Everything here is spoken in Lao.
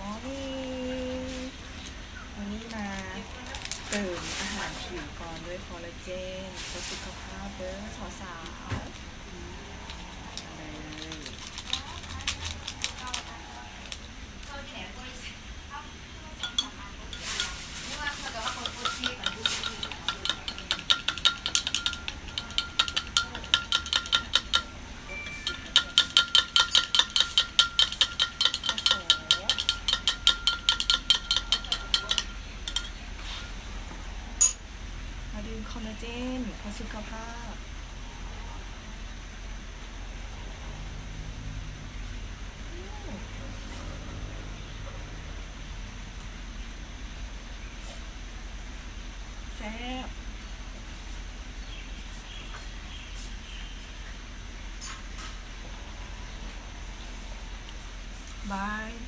Morning ວັນນີ້ມາເຕີມອາຫານຜິວກ່ອນດ້ວຍຄອລລາເຈນ ເພື່ອສຸຂະພາບເດີສາວໆ ມາເລີຍ. ມາດື່ມຄອລລາເຈນເພື່ອສຸຂະພາບ. ແຊບ. ບາຍ.